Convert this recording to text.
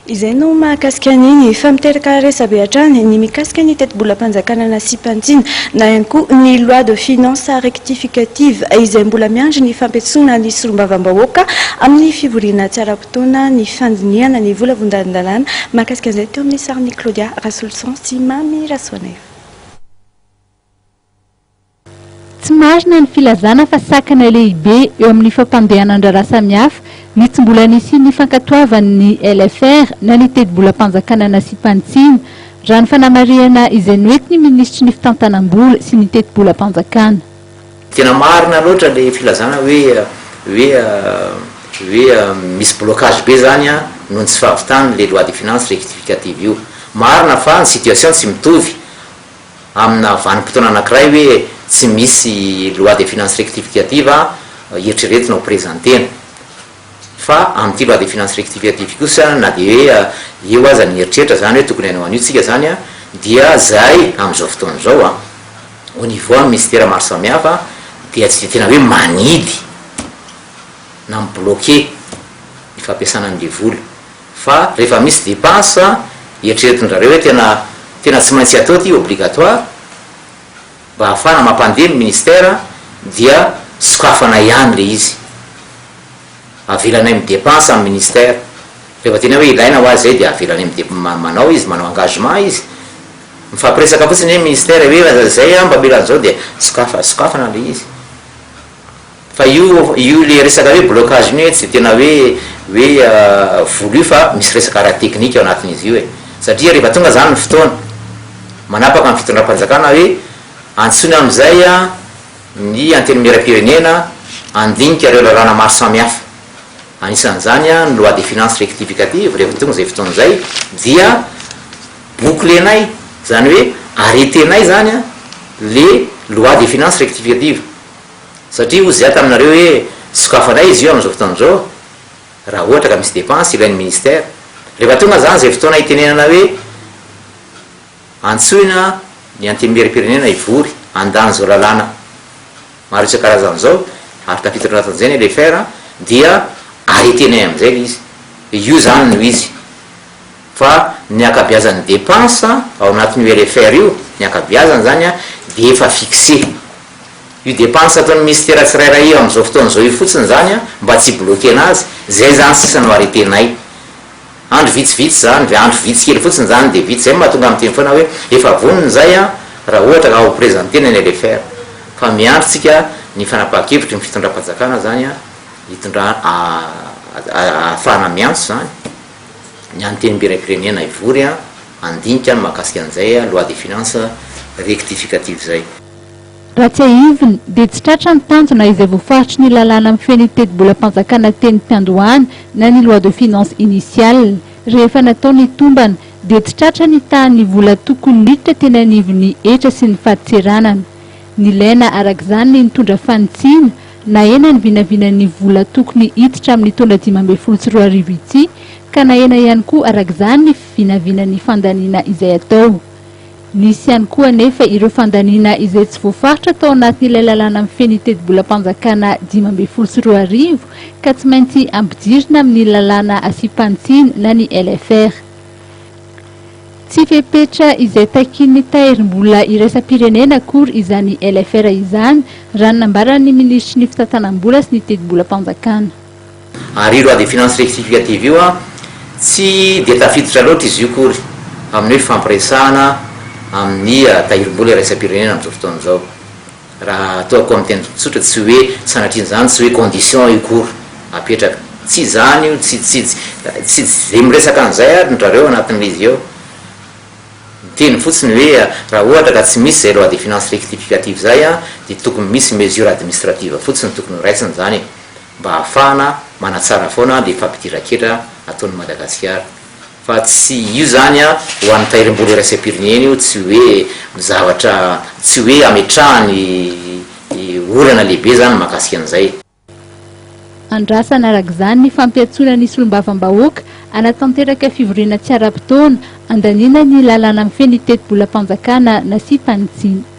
Izay no mahakasika an'iny fa miteraka resabe hatrany ny mikasika ny tetibolam-panjakana nasiam-panitsiana na ihany koa ny loi de finances rectificative izay mbola miandry ny fampiantsoana ny solombavambahoaka amin'ny fivoriana tsy ara-potoana ny fandinihana ny volavondan-dalàna mahakasika an'izay teo amin'ny sarin'i Claudia Rasoloson sy Mamy Rasoanaivo. Tsy marina ny filazana fa sakana lehibe eo amin'ny fampandehanan-draharaha samihafa ny tsy mbola nisian'ny fankatoavan'ny LFR na ny tetibolam-panjakana nasiam-panitsiana, raha ny fanamarihana izay noentin'ny minisitry ny fitantanam-bola sy ny tetibolam-panjakana. Tena marina loatra le filazana hoe hoe hoe misy blocage be zany noho ny tsy fahavitany le loi de finance rectificative io. Marina fa ny situation tsy mitovy amina vanim-potoana anankiray hoe tsy misy loi de finances rectificative eritreretina ho presentena. Fa amin'ity loi de finances rectificative kosa na dia hoe eo aza ny eritreritra zany hoe tokony hanao an'io tsika zany dia zay amin'izao fotoana izao an, au niveau amin'ny ministera maro samihafa dia tsy dia tena hoe manidy na mi-bloquer ny fampiasana an'le vola. Fa rehefa misy dépense eritreretin-drareo hoe tena tena tsy maintsy atao ity, obligatoire, mba ahafahana mampandeha ny ministère dia sokafana ihany le izy. Avelanay mi-dépense amin'ny ministère. Rehefa tena hoe ilaina ho azy zay dia avelanay mi-dep- manao izy, manao engagement izy. Mifampiresaka fotsiny hoe ministère hoe zay an mba mila an'izao dia sokafa- sokafana le izy. Fa io io le resaka hoe blocage io anie tsy de tena hoe hoe vola io fa misy resaka ara-teknika ao anatin'izy io e! Satria rehefa tonga zany ny fotoana, manapaka ny fitondram-panjakana hoe antsoina amin'izay ny antenimieram-pirenena handinika ireo lalàna maro samihafa, anisan'izany ny loi de finances rectificative, rehefa tonga izay fotoana izay dia boucler-nay, zany hoe arrêter-nay zany le loi de finances rectificative. Satria hozy za taminareo hoe sokafanay izy io amin'izao fotoana izao raha ohatra ka misy dépense ilain'ny ministère. Rehefa tonga zany izay fotoana hitenenana hoe antsoina ny antenimieram-pirenena hivory handany izao lalàna maro isan-karazany izao ary tafiditra anatin'izay ny LFR dia arrêter-nay amin'izay ilay izy. Io zany no izy. Fa ny ankabiazan'ny dépense ao anatin'io LFR io, ny ankabiazany zany dia efa fixé. Io dépense ataon'ny ministera tsirairay io amin'izao fotoana izao io fotsiny izany mba tsy hi-bloquer-na azy, izay izany sisa no arrêter-nay. Andro vitsivitsy izany, andro vitsy kely fotsiny izany dia vita. Izay no mahatonga ahy miteny foana hoe efa vonona izay raha ohatra ka ho présenter-na ny LFR. Fa miandry tsika ny fanapahan-kevitry ny fitondram-panjakana izany hitondra ahafahana miantso izany ny Antenimierampirenena hivory handinika ny mahakasika an'izay loi de finances rectificative izay. Raha tsiahivina, dia tsy tratra ny tanjona izay voafaritry ny lalàna mifehy ny tetibolam-panjakana teny mpiandohana na ny loi de finances initiale. Rehefa natao ny tombana, dia tsy tratra ny tahan'ny vola tokony niditra teny anivon'ny hetra sy ny fadintseranana. Nilaina araka izany ny nitondra fanitsiana, nahena ny vinavinan'ny vola tokony hiditra amin'ny taona 2015 ity, ka nahena ihany koa araka izany ny vinavinan'ny fandaniana izay atao. Nisy ihany koa anefa ireo fandaniana izay tsy voafaritra tao anatin'ilay lalàna mifehy ny tetibolam-panjakana 2015 ka tsy maintsy ampidirina amin'ny lalàna asiam-panitsiana na ny LFR. Tsy fepetra izay takian'ny tahirim-bola iraisam-pirenena akory izany LFR izany, raha ny nambaran'ny minisitry ny fitantanam-bola sy ny tetibolam-panjakana. Ary io loi de finances rectificative io an, tsy dia tafiditra loatra izy io akory amin'ny hoe fifampiresahana amin'ny tahirim-bola iraisam-pirenena amin'izao fotoana izao. Raha ataoko amin'ny teny tsotra, tsy hoe sanatrian'izany, tsy hoe condition io akory apetraka. Tsy izany io, tsy tsy tsy dia miresaka an'izay ary ry zareo anatin'ilay izy eo. Miteny fotsiny hoe raha ohatra ka tsy misy izay loi de finances rectificative izay an, dia tokony misy mesure administrative fotsiny tokony ho raisina izany e. mba hahafahana manatsara foana le fampidiran-ketra ataon'i Madagasikara. Fa tsy io zany an, ho an'ny tahirim-bola iraisam-pirenena io tsy hoe zavatra, tsy hoe ametrahany olana lehibe zany mahakasika an'izay. Andrasana araka izany ny fampiantsoana ny solombavambahoaka hanatanteraka fivoriana tsy ara-potoana handaniana ny lalàna mifehy ny tetibolam-panjakana nasiam-panitsiana.